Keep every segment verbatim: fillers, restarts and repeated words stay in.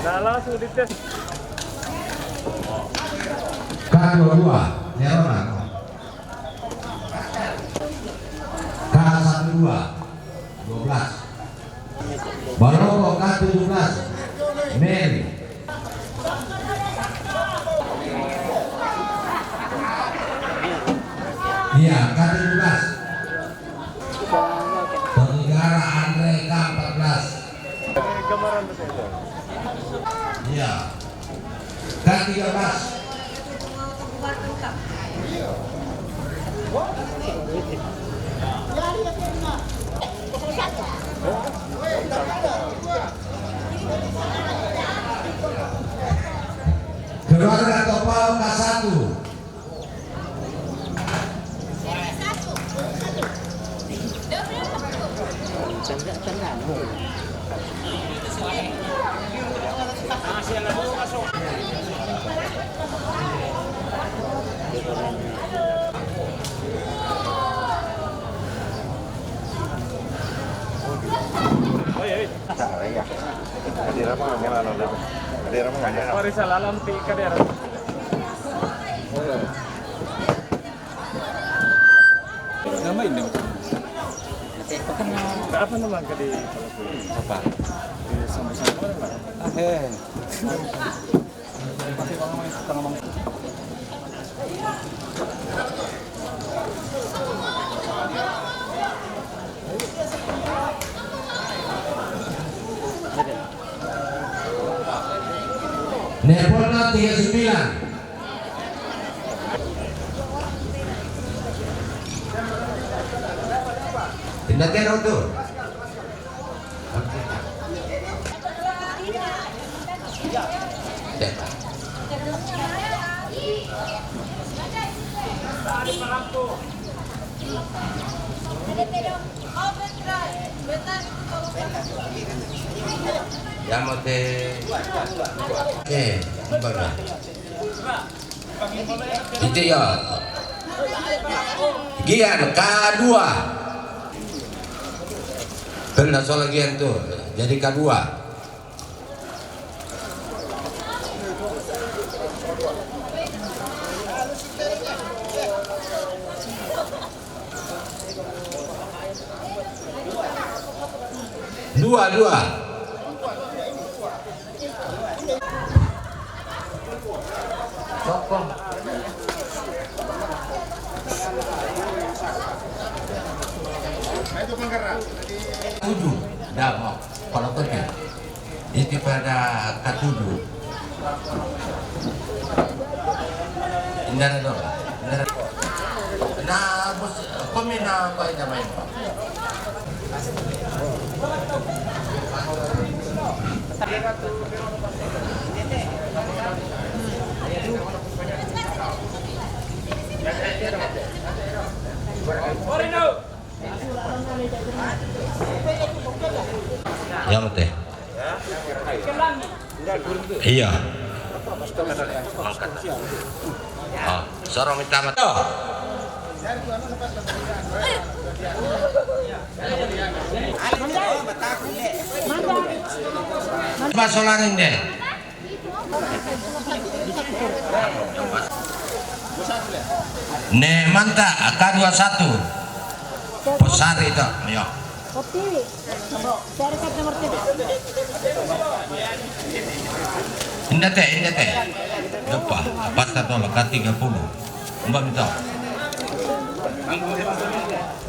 Nah, langsung dites. K dua dua, Nerona. K satu dua, dua belas. Baroko K tujuh belas, Mary. Iya, K tujuh belas. Penyelenggara Andre K empat belas. Iya. K tiga belas. Keluarga Topal K satu. Oi, oi. Parisa lalam ti kadera. Nama ini? Apa nama ka di? Apa? Di sama-sama. Ah, eh. Nepona tiga sembilan. Tindakan untuk. Yamo te. Eh, baga. Itu ya. Gian K dua. Kena soal gian tuh. Jadi K dua. Dua, dua. Tujuh, dah mau. Kalau tujuh. Itu pada katujuh. Indah dong. Indah. Nah, bos, pemina apa yang main, Pak? Iya, mate. Iya. Ah, sorong minta mate. Pas solaring deh. Ne manta, K dua satu. Posari itu, ayo. Kopi. Saya dekat nomor tiga. Indah teh, indah teh. Lupa, pasta tolak K tiga puluh. Mbak minta.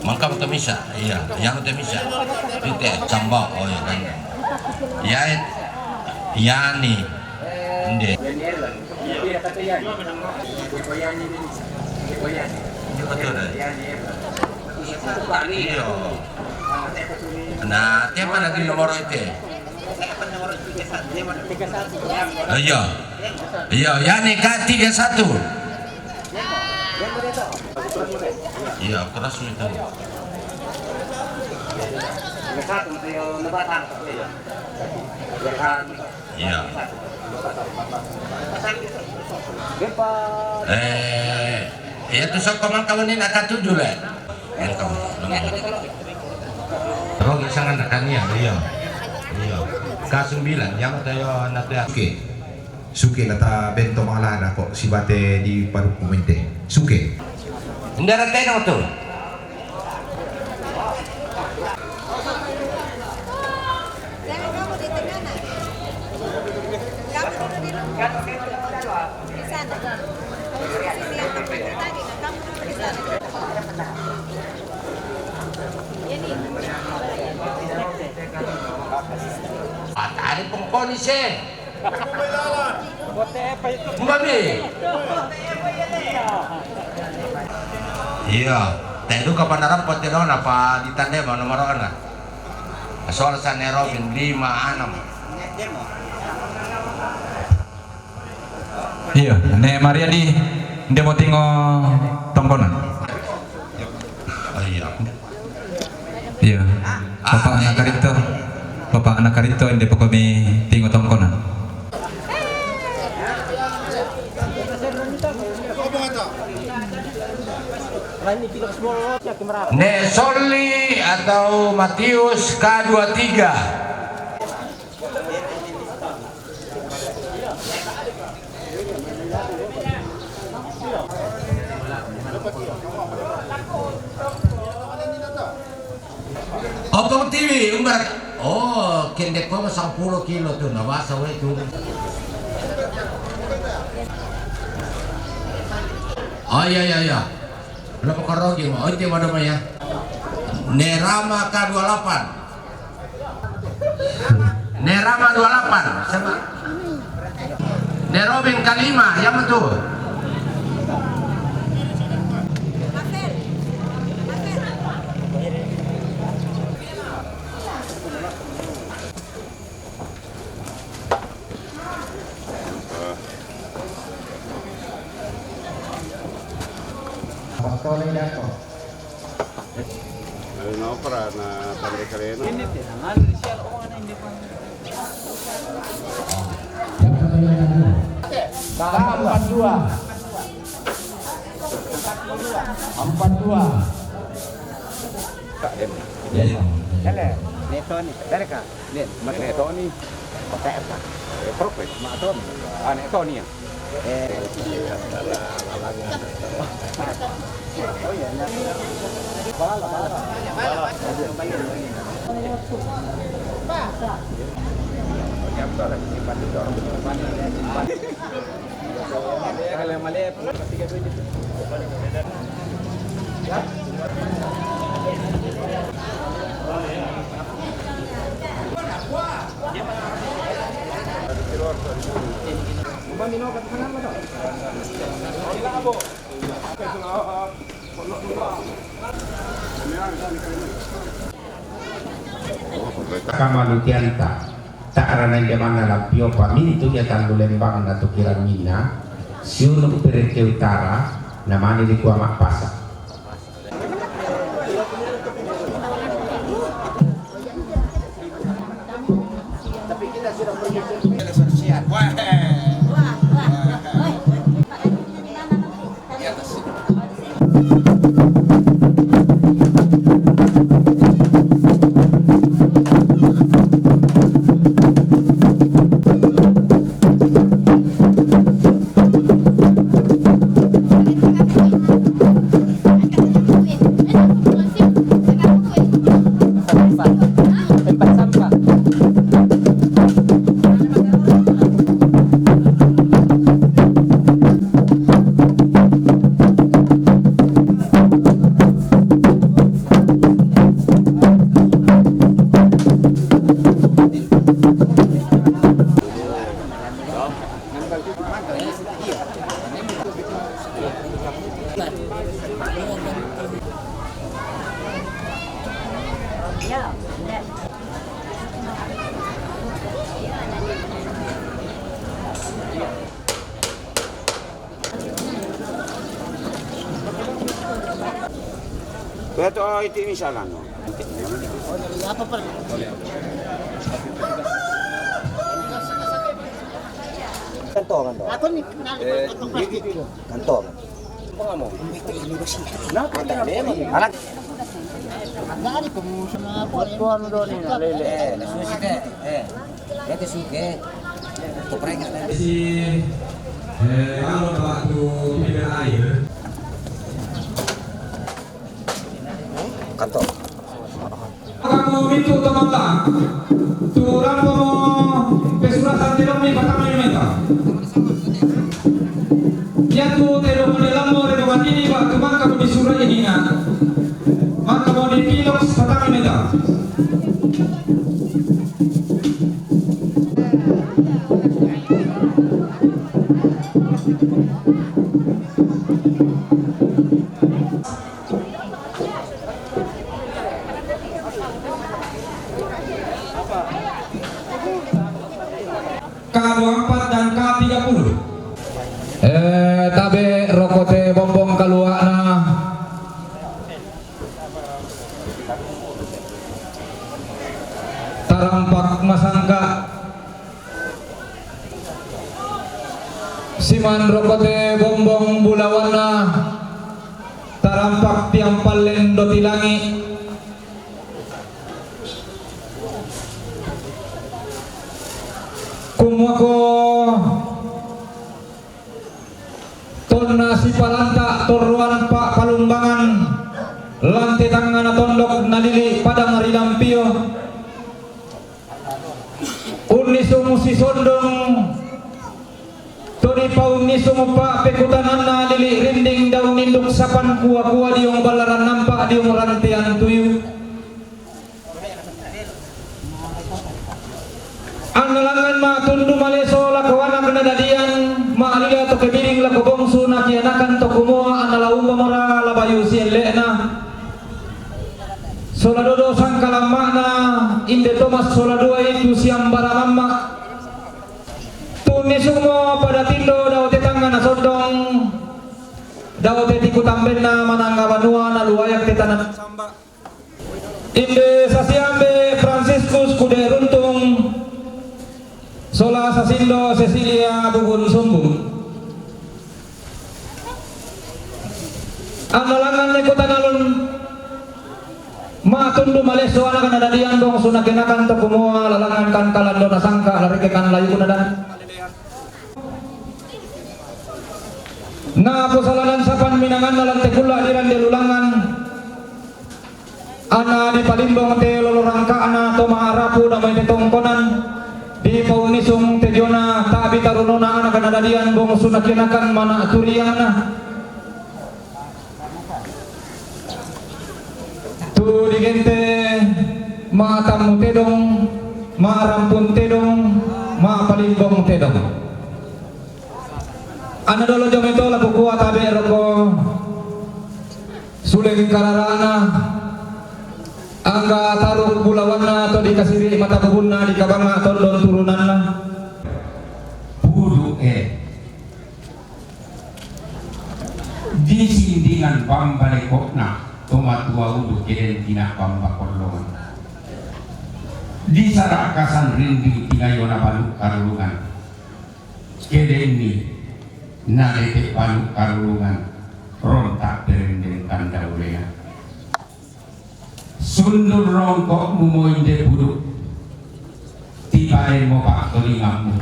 Mangkam temisa, iya, yang temisa. Ite, cambau, oh ya kan. Ya, yani. Inde. Iya, betul deh. Iya. Nah, tiap mana di nomor itu? Oh, iya. Iya, yani K tiga satu. Iya, keras itu. Iya. Eh, iya tu sok kawan-kawan ini angka tujuh le. Yang kamu, nomor. Rogi sangan rekan iya, iya. Iya. K sembilan, yang tayo na te. Oke. Suke na ta bento malada ko sibate di paruku mente. Suke. Ndara teno tu. Jangan kamu di tengah, nak. Kamu dulu di rumah. Di sana. Di sini yang tempat tadi, nah, kamu dulu di sana. Ini. Patari pengkoni se. Mbabi. Iya, tedu kapan arap pati dona pa ditande ma nomor ona. Soal sane Robin lima enam. Iya, ne Maria di ndemo tingo tongkonan. Oh, iya. Iya. Bapak anak karito. Bapak anak karito inde poko mi tingo tongkonan. Ne Soli atau Matius K dua tiga. Opong tiwi, umbar. Oh, kendek ko sampulu kilo tu, na basa we tu. Oh, iya, iya, iya. Berapa karogi ma? Oh, itu mana ya? Nerama K dua delapan. Nerama dua delapan sama Nerobin Kalima, yang betul. Pastor ini datang. Ano na opera na tanda karena? Empat dua. Empat dua. Yes. Ele, Neto ni. Dari ka? Neto ni. Kota apa? Eh, Prophet. Mak Tony. Ah, Neto ni ya. Kamalu tianta, ta'rana indemanna lampio pamintu ia tallu lembangna tu kiranginna, siunu Perente Utara, namane dikua Mappasa. Wah. Beto iti misalnya. Kanto, kanto. Ako ni, eh, kanto. Anak. Dari ko mo sa mga po, eh. Tuan mo doon yun, lele. Eh, nasusi ka, eh. Ito suke. Ito pre, nga na. Si, eh, ano ba ito, pinipira air? Kanto. Kamu mintu tamata. Turang mo pesurat santilang mi patang mi meta. Yatu telo mo dalam mo rebo matini ba tumang kamu di surat ini na. Maka mo di pilok patang mi meta. K dua puluh empat dan K tiga puluh. Eh, tabe rokote bombong kaluakna. Tarampak masangka. Siman rokote bombong bulawanna, tarampak tiang pallen doti langi. Kumuako tonna sipalanta torroan pa palumbangan, lante tangngana tondok nalili padang ridampio. Unnisung sisondong to dipaunnisung pa pekutananna lili rinding daun ninduk sapan kua-kua diong ballaran nampak diong rantean tuyu. Annalangan ma tundu maleso lako anak nadadian, ma'lila to kebiring lako bongsu nakianakan to kumoa annala umba mora labayu sielle'na. Sola dodo sangkalamma'na, inde Tomas sola duai tu siambara mamma. Tunnisungmo pada tindo dao te tangngana sondong, dao te tiku tambenna manangga banua na luayak te tana samba. Inde sasiambe Fransiskus Kude Runtung, sola sasindo Cecilia Bubun Sumbung. Annalangan ni kota nalun matundu maleso anak nadadian bongsu nakenakan to kumua lalangan kan kalando nasangka lareke kan layu kunadan. Na posalanan sapan minanganna lan tekulla dirande lulangan. Ana dipalimbong te lolo rangka'na to ma'rapu damai te tongkonan, dipaunnisung te diona ta'bi tarunona anak nadadian bongsu nakenakan mana turiangna. Tu digente ma'tammu tedong, ma'rampun tedong, ma'palimbong tedong. Ana dolo jomai to la kukua tabe roko suleng kararana, angga taruk bulawanna to dikasiri mata bubunna dikabanga tondon turunanna. Pudu e. Disindingan bamba lekokna to matua ulu keden tina bamba kollongan. Disara'ka sanrinding tingayona Banuk Karurungan. Kedenni nadete' Banuk Karurungan, rontak perendeng kanda ulena. Sundur rongko'mu mo inde puduk, tibaen mo pa'tolingammu.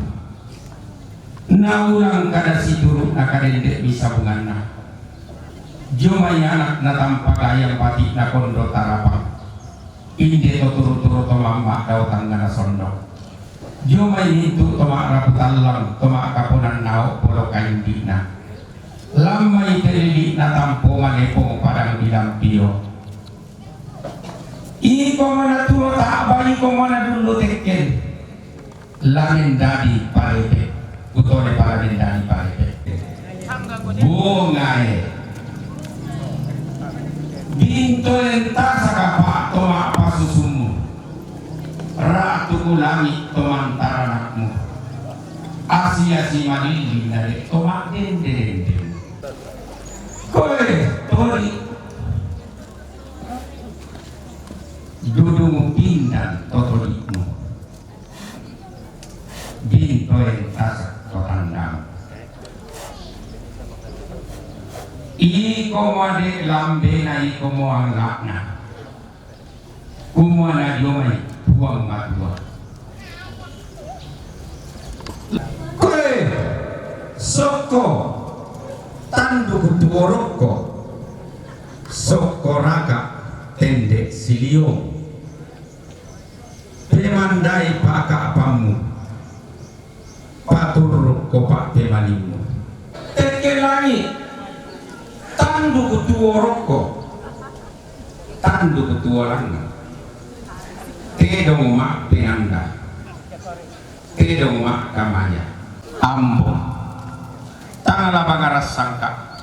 Naulang kada situru' nakadende' misabunganna. Dio mai anak natampa gayang bati'na kondo tarapang. Inde to turu-turu to mamma' dao tangngana sondok. Dio mai mintu' to ma'rapu tallang, to ma'kaponan nao' polo kaindi'na. Lan mai te lili'na tampo manepong padang bilang pio. Iko mana tuo ta'ba, iko mana dullu tekken. La mendadi palete, kutole pala mendadi palete. Bongae. Bintoen tasaka pa'to ma'pasusummu. Ratu' ulangi' to mantarana'mu. Asi-asi malilli nade' to ma'dende-dende. Koe, toli. Dudung pindan to toli'mu. Bintoen tasak to tandang. Iko mo ade' lambena, iko mo alla'na. Kumua na dio mai Puang Matua. Koe, sokko, tandu' kutuo rokko, sokko raka' tende' siliong. Pemandai paka'pammu, paturrukko pa'pemanimmu. Tekke langi', tandu' kutuo rokko, tandu' kutuo langnge'. Tedong ma'penanda, tedong ma'kamaya. Ambo, tang la bangara sangka'.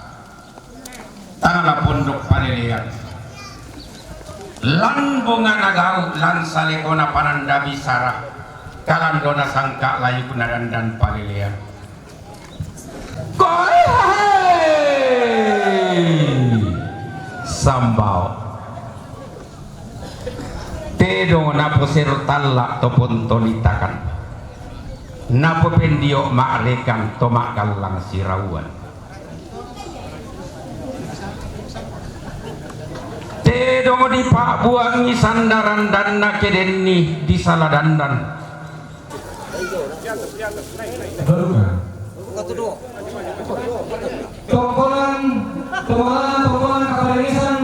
Tang la pondok palelean. Lan bongana gau', lan salekona pananda bisara, kalandona sangka' layukna dandan palelean. Koe, hei! Sambao. Tedong naposero talla' to pontolitakan. Napopendio' ma'rekang to ma'gallang sirauan. Tedong dipa'buangi sandaran danna kedenni disala dandan. Baruka. Tongkonan, tongkonan, tongkonan kapalisan.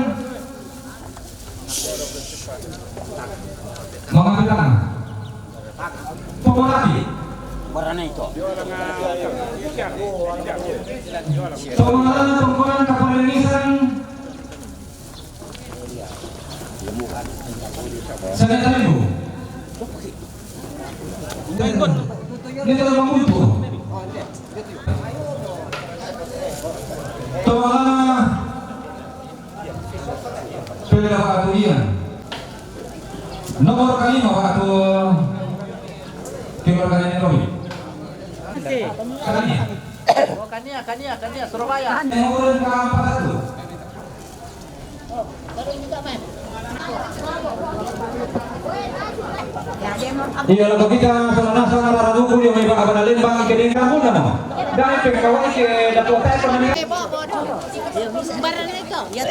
Mangapitang. Pemolaki. Barana ito. Pemolaki tongkonan kapalisan. Sana tayo. Ini telah mamulto. Tongkonan Pele dapat atu iyan. Nomor kalima waktu keluarga ini Robi. Kalima. Oh, Kania, Kania, Kania, Surabaya. Nomor keempat satu. Iya, lalu kita salah nasa, salah raduku, dia memang abang Lembang, kedeng kamu nama. Dari pengkawai ke dapur saya pernah. Sembarang itu. Ya.